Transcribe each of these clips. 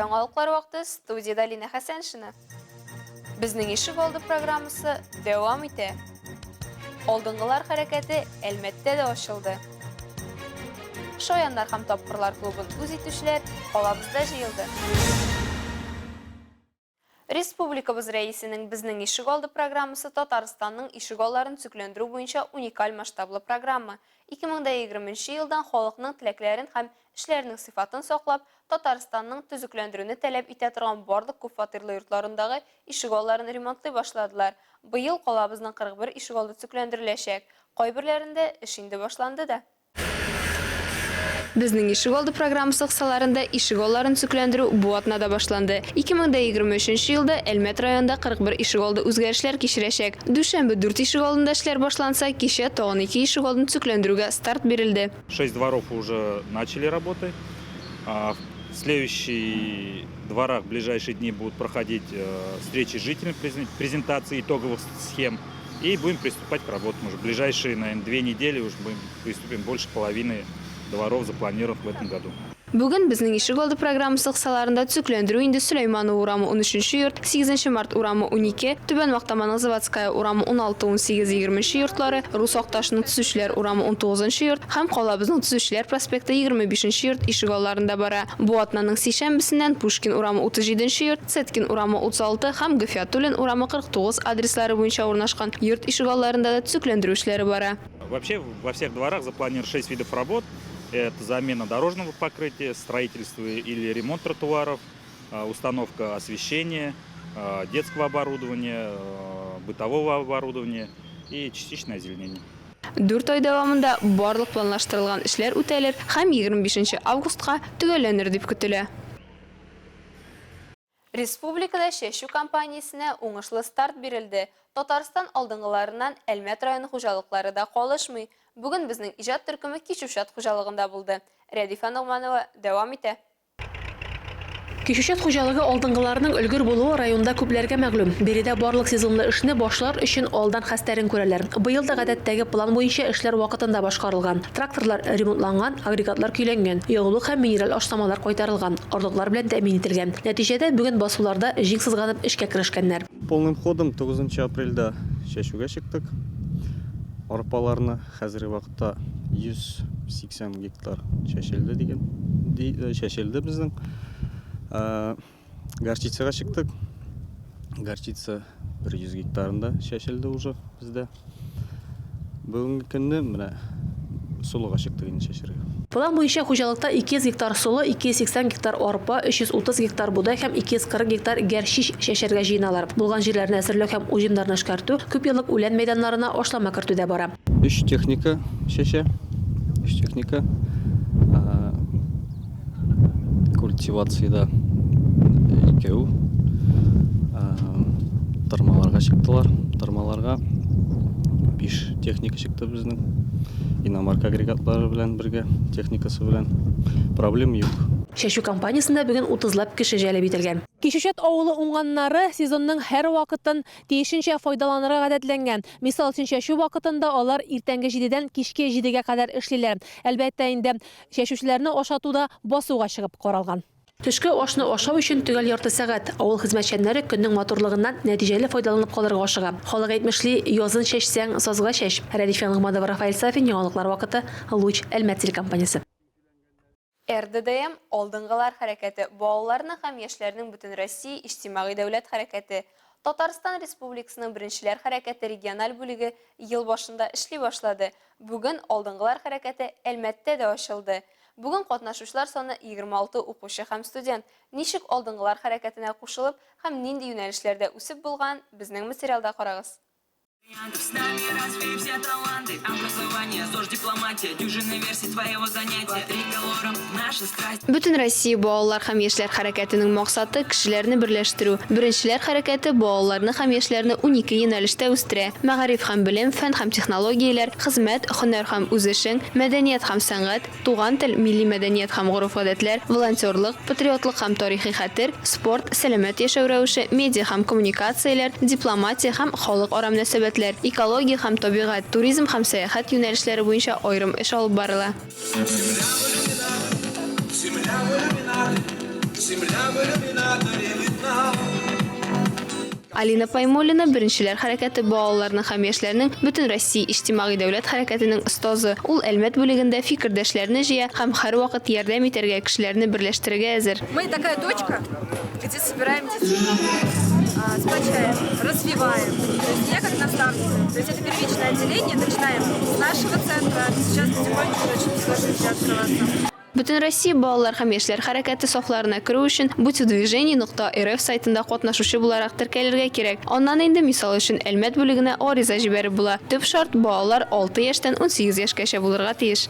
Яңалыклар вакыты студиядә Лина Хәсәншина. Безнең ишек алды программасы дәвам итә. Алдынгылар хәрәкәте Әлмәттә дә ачылды. Шаяннар һәм тапкырлар клубын үз итүчеләр калабызда җыелды. Республикабыз Рәисенең Безнең ишегалды программасы Татарстанның ишегалларын төзекләндерү буенча уникаль масштаблы программа. 2020 нче елдан халыкның теләкләрен һәм эшләренең сыйфатын саклап, Татарстанның төзекләндерүне таләп итә торган барлык күпфатирлы йортларындагы ишегалларын ремонтлый башладылар. Быел калабызның 41 ишегалды төзекләндереләчәк. Кайберләрендә эш инде башланды да. Безнең ишегалды программасы кысаларында ишегалларын төзекләндерү бу атнада башланды. 2023 нче елда Әлмәт районында 41 ишегалды үзгәрешләр кичерәчәк. Дүшәмбе дүрт ишегалдында эшләр башланса, кичә тагын ике ишегалдын төзекләндерүгә старт бирелде. Шесть дворов уже начали работы. В следующий дворах в ближайшие дни будут проходить встречи с жителями, презентации итоговых схем. И будем приступать к работам уже. В ближайшие, наверное, 2 недели уже будем приступим больше половины дворов запланирован в этом году. Бүген Безнең ишегалды программасы кысаларында төзекләндерү инде Сөләйманова урамы 13 нче йорт, 8 Март урамы 12, Түбән Мактаманың Заводская урамы 16, 18, 20 нче йортлары, Рус Акташының Төзүчеләр урамы 19 нчы йорт һәм калабызның Төзүчеләр проспекты 25 нче йорт ишегалларында бара. Бу атнаның сишәмбесеннән Пушкин урамы 37 нче йорт, Цеткин урамы 36 һәм Гафиатуллин урамы 49 адреслары буенча урнашкан йорт ишегалларында да төзекләндерү эшләре бара. Вообще во всех дворах запланировано 6 видов работ. Это замена дорожного покрытия, строительство или ремонт тротуаров, установка освещения, детского оборудования, бытового оборудования и частичное озеленение. 4 ай дәвамында барлык планлаштырылган эшләр үтәлер һәм 25 августка төгәлләнер дип көтелә. Республикада чәчү кампаниясенә уңышлы старт бирелде. Татарстан алдынгыларыннан Әлмәт районы хуҗалыклары да калышмый. Бүген безнең иҗат төркеме Кичүчат хуҗалыгында булды. Рәдифә Ногманова дәвам итә. Кичүчат хуҗалыгы алдынгыларының өлгер булуы районда күпләргә мәгълүм. Биредә барлык сезонлы эшне башлар өчен алдан хәстәрен күрәләр. Быел да гадәттәге план буенча эшләр вакытында башкарылган. Тракторлар ремонтланган, агрегатлар көйләнгән, ягулык һәм минераль ашламалар кайтарылган, орлыклар белән тәэмин ителгән. Нәтиҗәдә, бүген басуларда җиң сызганып эшкә керешкәннәр. Полным ходом 9 апрельдә чәчүгә чыктык. Арпаларны хәзерге вакытта 180 гектар чәчелде дигән, чәчелде безнең. Горчицага чыктык. Горчица бер 100 гектарында чәчелде уже бездә. Бүгенге көнне менә солыга чыктык инде чәчергә. План буенча хуҗалыкта 200 гектар солы, 280 гектар арпа, 330 гектар бодай һәм 240 гектар гәрчич чәчәргә җыеналар. Булган җирләрне әзерләү һәм уҗымнарны эшкәртү, күпьеллык үлән мәйданнарына ашлама кертү дә бара. Өч техника чәчә, өч техника. Культивациядә икәү. Тырмаларга чыктылар. Тырмаларга биш техника чыкты безнең. Иномарка агрегатлары белән бергә, техникасы белән. Проблем юк. Чәчү кампаниясендә бүген утызлап кеше җәлеп ителгән. Кичүчат авылы уңганнары сезонның һәр вакытын тиешенчә файдаланырга гадәтләнгән. Мисал өчен, чәчү вакытында алар иртәнге җидедән кичке җидегә кадәр эшлиләр. Әлбәттә инде, чәчүчеләрне ашату да басуга чыгып каралган. Төшке ашны ашау өчен төгәл ярты сәгать. Авыл хезмәтчәннәре көннең матурлыгыннан нәтиҗәле файдаланып калырга ашыга. Халык әйтмешли, язын чәчсәң, сазга чәч. Рәдиф Янгмадова, Рафаэль Сафин, Яңалыклар вакыты, Луч, Әлмәт телекомпаниясе. РДДМ, Алдынгылар хәрәкәте, балаларның һәм яшьләрнең Бөтенроссия иҗтимагый дәүләт хәрәкәте, Татарстан Республикасының Беренчеләр хәрәкәте региональ бүлеге ел башында эшли башлады. Бүген Алдынгылар хәрәкәте Әлмәттә дә ачылды. Бүген катнашучылар саны 26 укучы һәм студент. Ничек Алдынгылар хәрәкәтенә кушылып һәм нинди юнәлешләрдә үсеп булган, безнең материалда карагыз. С нами развей все таланты. Образование, ЗОЖ, дипломатия. Дюжины версий твоего занятия. По триколорам наша страсть. Бөтенроссия балалар һәм яшьләр хәрәкәтенең максаты кешеләрне берләштерү. Беренчеләр хәрәкәте балаларны һәм яшьләрне 12 юнәлештә үстерә, мәгариф һәм белем, фән һәм технологияләр, хезмәт, һөнәр һәм үз эшең, мәдәният һәм сәнгать, туган тел, милли мәдәният һәм гореф-гадәтләр, волонтерлык, патриотлык һәм тарихи хәтер, спорт, сәламәт яшәү рәвеше, медиа һәм коммуникацияләр, дипломатия һәм халыкара мөнәсәбәтләр, экология һәм табигать, туризм һәм сәяхәт юнәлешләре буенча аерым эш алып барыла. Земля в иллюминаторе видна. Алина Паймуллина, Беренчеләр хәрәкәте балаларның һәм яшьләрнең Бөтенроссия иҗтимагый дәүләт хәрәкәтенең остазы. Ул Әлмәт бүлегендә фикердәшләрне җыя һәм һәрвакыт ярдәм итәргә, кешеләрне берләштерергә әзер. Мы такая точка, где собираем детей, сплочаем, развиваем. То есть я как наставница. То есть это первичное отделение, начинаем с нашего центра, сейчас потихонечку начнем открываться. Бөтенроссия балалар һәм яшьләр хәрәкәте сафларына керү өчен будьвдвижении нокта рф сайтында катнашучы буларак теркәлергә кирәк. Аннан инде, мисал өчен, Әлмәт бүлегенә гариза җибәреп була. Төп шарт, балалар алты яшьтән 18 яшькәчә булырга тиеш.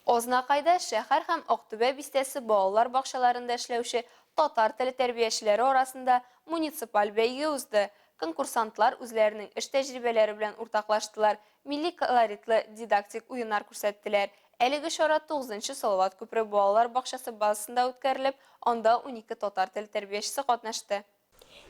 Азнакайда шәһәр һәм Актүбә бистәсе балалар бакчаларында эшләүче татар теле тәрбиячеләре арасында муниципаль бәйге узды. Конкурсантлар үзләренең эш тәҗрибәләре белән уртаклаштылар, милли колоритлы дидактик уеннар күрсәттеләр. Әлеге чара тугызынчы Салават күпере балалар бакчасы базасында үткәрелеп, анда 12 татар теле тәрбиячесе катнашты.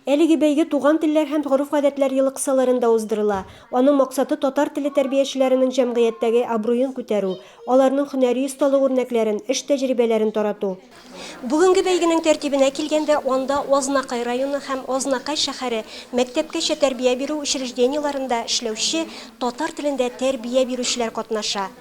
Әлеге бәйге Туган телләр һәм гореф-гадәтләр елы кысаларында уздырыла. Аның максаты татар теле тәрбиячеләренең җәмгыятьтәге абруен күтәрү, аларның һөнәри осталык үрнәкләрен, эш тәҗрибәләрен тарату. Бүгенге бәйгенең тәртибенә килгәндә, анда Азнакай районы һәм Азнакай шәһәре мәктәпкәчә тәрбия бирү учреждениеләрендә эшләүче татар телендә тәрбия бирүчеләр катнаша.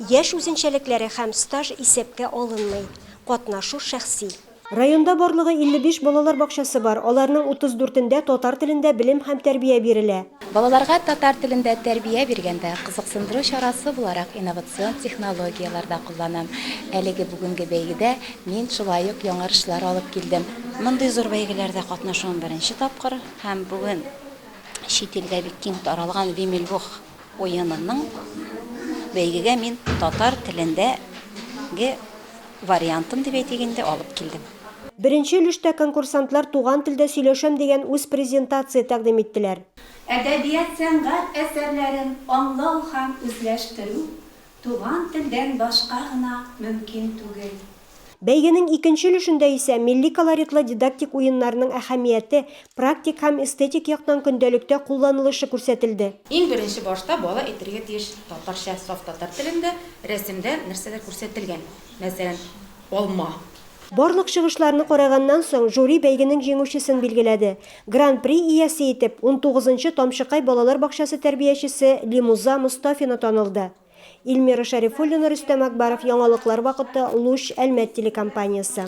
Яшь үзенчәлекләре һәм стаж исәпкә алынмый. Катнашу шәхси. Районда барлыгы 55 балалар бакчасы бар, аларның 34 ендә татар телендә белем һәм тәрбия бирелә. Балаларга татар телендә тәрбия биргәндә кызыксындыру чарасы буларак инновацион технологияләр дә кулланам. Әлеге бүгенге бәйгедә мин шулай ук яңарышлар алып килдем. Мондый зур бәйгеләрдә катнашуым беренче тапкыр һәм бүген чит илдә бик киң таралган Вимильбух уенының бәйгегә мин татар телендәге вариантын дип әйтик инде, алып килдем. Беренче өлештә конкурсантлар туган телдә сөйләшәм дигән үз презентация тәкъдим иттеләр. Әдәбият-сәнгать әсәрләрен аңлау һәм үзләштерү туган телдән башка гына мөмкин түгел. Бәйгенең икенче өлешендә исә милли колоритлы дидактик уеннарның әһәмияте, практик һәм эстетик яктан көндәлектә кулланылышы күрсәтелде. Иң беренче башта бала әйтергә тиеш татарча, саф татар телендә, рәсемдә нәрсәләр күрсәтелгән. Мәсәлән, алма. Барлык чыгышларны караганнан соң, жюри бәйгенең җиңүчесен билгеләде. Гран-при иясе итеп, унтугызынчы Тамчыкай балалар бакчасы тәрбиячесе Лимуза Мостафина танылды. Илмира Шәрифуллина, Рөстәм Акбаров, Яңалыклар вакыты, Луч, Әлмәт телекомпаниясе.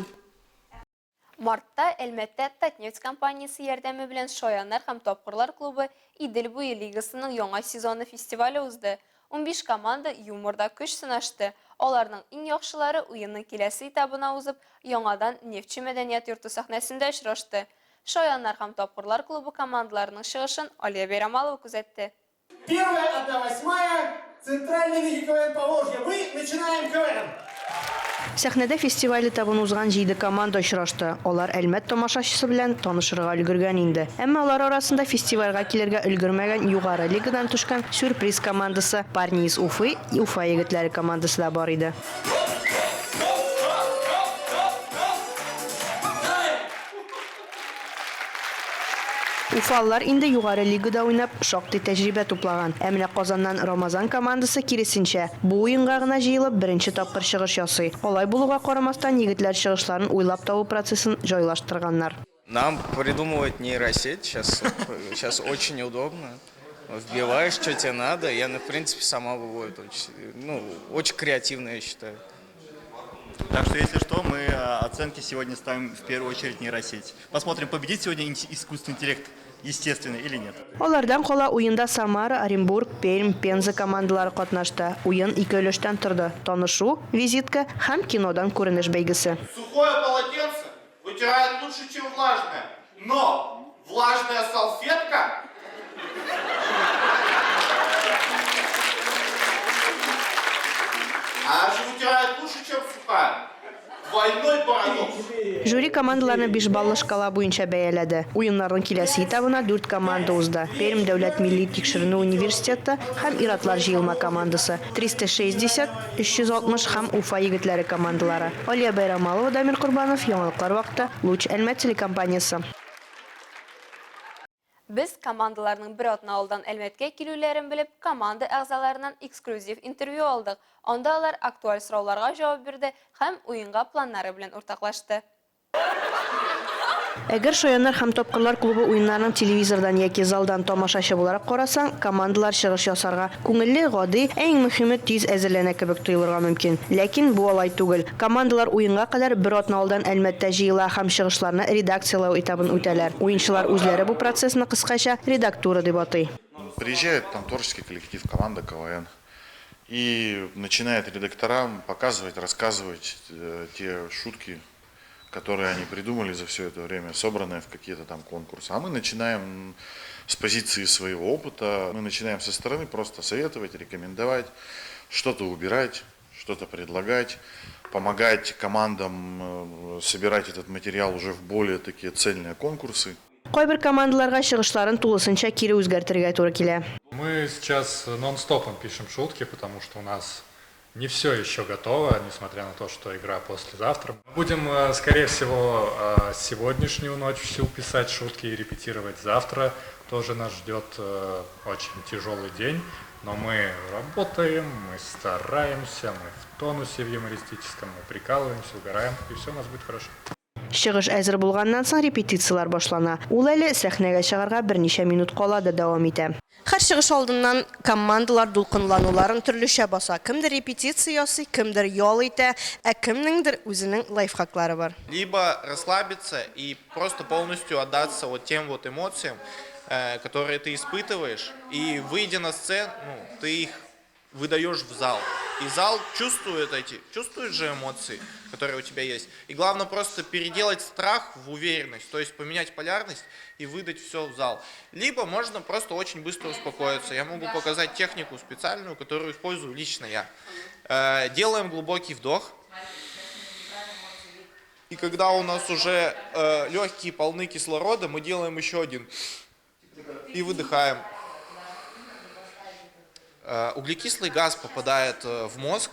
Мартта Әлмәттә Татнефть компаниясе ярдәме белән Шаяннар һәм тапкырлар клубы Идел буе лигасының яңа сезоны фестивале узды. 15 команда юморда көч сынашты. Аларның иң яхшылары уенның киләсе этабына узып, яңадан Нефтьче мәдәният йорты сәхнәсендә очрашты. Шаяннар һәм тапкырлар клубы командаларының чыгышын Алия Бәйрамалова күзәтте. Первая одна восьмая Центральной лиги КВН Поволжья. Мы начинаем КВН! Сәхнәдә фестиваль этабын узган җиде команда очрашты. Алар Әлмәт тамашачысы белән танышырга өлгергән инде. Әмма алар арасында фестивальгә килергә өлгермәгән югары лигадан төшкән Сюрприз командасы, Парни из Уфы, Уфа егетләре командасы да бар иде. Уфалылар инде югары лигада уйнап, шактый тәҗрибә туплаган. Ә менә Казаннан Рамазан командасы, киресенчә, бу уенга гына җыелып, беренче тапкыр чыгыш ясый. Алай булуга карамастан, егетләр чыгышларын уйлап табу процессын җайлаштырганнар. Нам придумывать нейросеть сейчас, сейчас очень удобно. Вбиваешь, что тебе надо, и она, в принципе, сама выводит. Очень, ну, очень креативно, я считаю. Так что, если что, мы оценки сегодня ставим в первую очередь нейросеть. Посмотрим, победит сегодня искусственный интеллект естественный или нет. Алардан кала уенда Самара, Оренбург, Пермь, Пенза командалары катнашты. Уен ике өлештән торды: танышу, визитка һәм кинодан күренеш бәйгесе. Сухое полотенце вытирает лучше, чем влажное. Но влажная салфетка Она же вытирает лучше, чем сухая. Двойной парадокс. Жюри командаларны биш баллы шкала буенча бәяләде. Уеннарның киләсе этабына дүрт команда узды. Пермь дәүләт милли тикшеренү университеты һәм ир-атлар җыелма командасы, 360, 360 һәм Уфа егетләре командалары. Алия Бәйрамалова, Дамир Корбанов, Яңалыклар вакыты, Луч Әлмәт телекомпаниясе. Без, командаларның бер атна алдан Әлмәткә килүләрен белеп, команда әгъзаларыннан эксклюзив интервью алдык. Анда алар актуаль сорауларга җавап бирде һәм уенга планнары белән уртаклашты. Әгәр Шаяннар һәм тапкырлар клубы уеннарының телевизордан яки залдан тамашачы буларак карасаң, командалар чыгыш ясарга күңелле, гади, ә иң мөһиме, тиз әзерләнә кебек тоелырга мөмкин. Ләкин бу алай түгел. Командалар уенга кадәр бер атна алдан Әлмәттә җыела һәм чыгышларны редакцияләү этабын үтәләр. Уенчылар үзләре бу процессны кыскача редактура дип атый. Приезжает там творческий коллектив, команда КВН. И начинает редакторам показывать, рассказывать э, те шутки, которые они придумали за все это время, собранные в какие-то там конкурсы. А мы начинаем с позиции своего опыта, мы начинаем со стороны просто советовать, рекомендовать, что-то убирать, что-то предлагать, помогать командам э, собирать этот материал уже в более такие цельные конкурсы. Кайбер командаларга чыгышларын тулысынча кире үзгәртергә туры килә. Мы сейчас нон-стопом пишем шутки, потому что у нас не все еще готово, несмотря на то, что игра послезавтра. Мы будем, э, скорее всего, э, сегодняшнюю ночь всю писать шутки и репетировать завтра. Тоже нас ждет э, очень тяжелый день, но мы работаем, мы стараемся, мы в тонусе в юмористическом, мы прикалываемся, угораем, и все у нас будет хорошо. Чыгыш әзер булганнан соң репетицияләр башлана. Ул әле сәхнәгә чыгарга берничә минут кала да дәвам итә. Һәр чыгыш алдыннан командалар дулкынлануларын төрлечә баса. Кемдер репетиция ясый, кемдер ял итә, ә кемнеңдер үзенең лайфхаклары бар. Либо расслабиться и просто полностью отдаться вот тем вот эмоциям, э, которые ты испытываешь, и выйдя на сцену, ну, ты их выдаешь в зал. И зал чувствует эти, чувствует же эмоции, которые у тебя есть. И главное просто переделать страх в уверенность, то есть поменять полярность и выдать все в зал. Либо можно просто очень быстро успокоиться. Я могу показать технику специальную, которую использую лично я. Э, делаем глубокий вдох. И когда у нас уже э, легкие полны кислорода, мы делаем еще один. И выдыхаем. Э, углекислый газ попадает э, в мозг,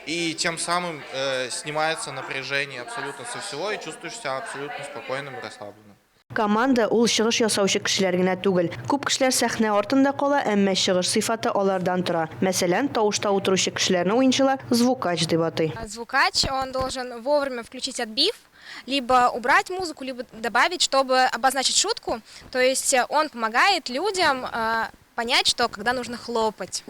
и тем самым э, снимается напряжение абсолютно со всего, и чувствуешь себя абсолютно спокойным и расслабленным. Команда ул чыгыш ясаучы кешеләр генә түгел. Күп кешеләр сәхнә артында кала, әмма чыгыш сыйфаты алардан тора. Мәсәлән, тавышта утыручы кешеләрне уенчылар звукач дип атый. Звукач, он должен вовремя включить отбив, либо убрать музыку, либо добавить, чтобы обозначить шутку. То есть он помогает людям понять, что когда нужно хлопать,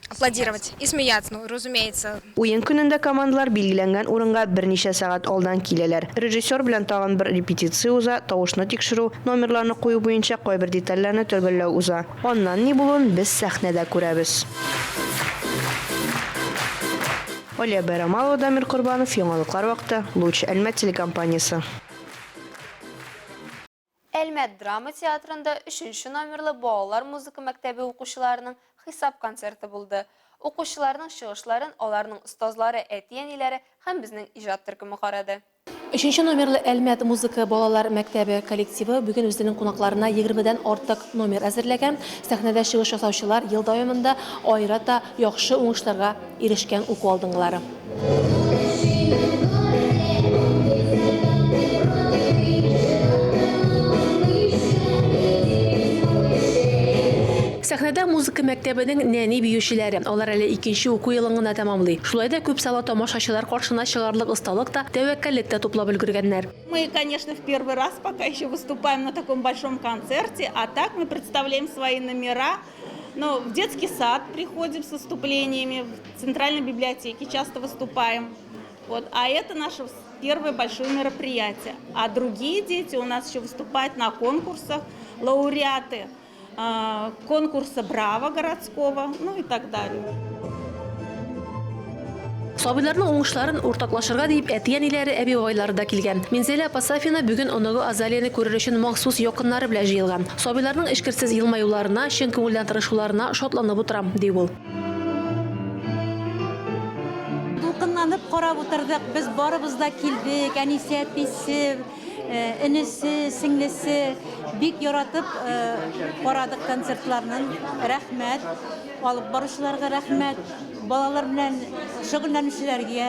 аплодировать и смеяться, ну, разумеется. Уен көнендә командалар билгеләнгән урынга берничә сәгать алдан киләләр. Режиссер белән тагын бер репетиция уза, тавышны тикшерү, номерларны кую буенча кайбер детальләрне төгәлләү уза. Аннан ни булуын без сәхнәдә күрәбез. Алия Бәйрамалова, Дамир Корбанов, Яңалыклар вакыты, Луч, Әлмәт телекомпаниясе. Әлмәт драма театрында өченче номерлы балалар музыка мәктәбе укучыларының хисап концерты булды. Укучыларның чыгышларын аларның остазлары, әти-әниләре һәм безнең иҗат төркеме карады. Өченче номерлы Әлмәт музыка балалар мәктәбе коллективы бүген үзенең кунакларына егермедән артык номер әзерләгән. Сәхнәдә чыгыш ясаучылар ел дәвамында аерата яхшы уңышларга ирешкән уку алдынгылары. Сәхнәдә музыка мәктәбенең нәни биючеләре. Алар әле икенче уку елын гына тәмамлый. Шулай да күп санлы тамашачылар каршына чыгарлык осталык та, тәвәккәллек тә туплап өлгергәннәр. Мы, конечно, в первый раз пока еще выступаем на таком большом концерте, а так мы представляем свои номера. Но в детский сад приходим с выступлениями, в центральной библиотеке часто выступаем. Вот. А это наше первое большое мероприятие. А другие дети у нас еще выступают на конкурсах, лауреаты конкурса «Браво» городского, ну и так далее. Сабыйларның уңышларын уртаклашырга дип әти-әниләре, әби-бабайлары да килгән. Минзәлә апа Сафина бүген оныгы Азалияне күрер өчен махсус якыннары белән җыелган. Сабыйларның эчкерсез елмаюларына, чын күңелдән тырышуларына шатланып утырам, ди ул. Дулкынланып карап утырдык. Без барыбыз да килдек. Әнисе, әтисе, энесе, сеңлесе. Бик яратып карадык концертларны. Рәхмәт. Алып баручыларга рәхмәт. Балалар белән шөгыльләнүчеләргә.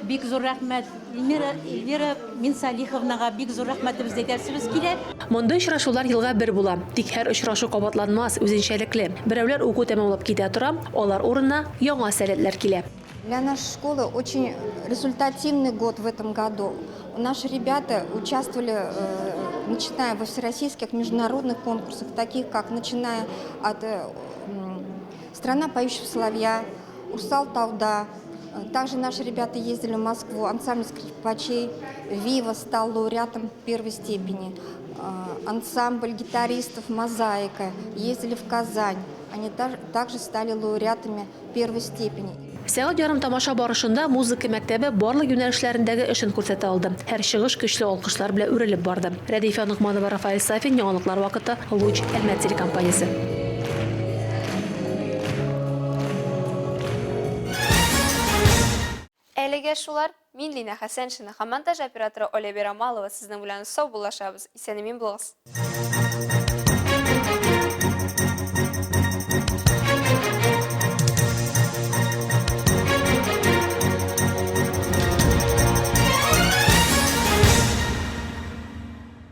Бик зур рәхмәт Эльмира, Эльвира Минсалиховнага бик зур рәхмәтебезне әйтәсебез килә. Мондый очрашулар елга бер була. Тик һәр очрашу кабатланмас, үзенчәлекле. Берәүләр уку тәмамлап китә тора, алар урынына яңа сәләтләр килә. Для нашей школы очень результативный год в этом году. Наши ребята участвовали, э, начиная во всероссийских международных конкурсах, таких как начиная от э, «Страна поющего соловья», «Урсал Тауда». Также наши ребята ездили в Москву, ансамбль скрипачей «Вива» стал лауреатом первой степени. Э, ансамбль гитаристов «Мозаика» ездили в Казань. Они также стали лауреатами первой степени. Сәгать ярым тамаша барышында музыка мәктәбе барлык юнәлешләрендәге эшен күрсәтә алды. Һәр чыгыш көчле алкышлар белән үрелеп барды. Рәдифә Ногманова, Рафаэль Сафин, Яңалыклар вакыты, Луч, Әлмәт телекомпаниясе. Әлегә шулар. Мин Лина Хәсәншина һәм монтаж операторы Оля Берамалова сезнең белән саубуллашабыз. Исән-имин булыгыз.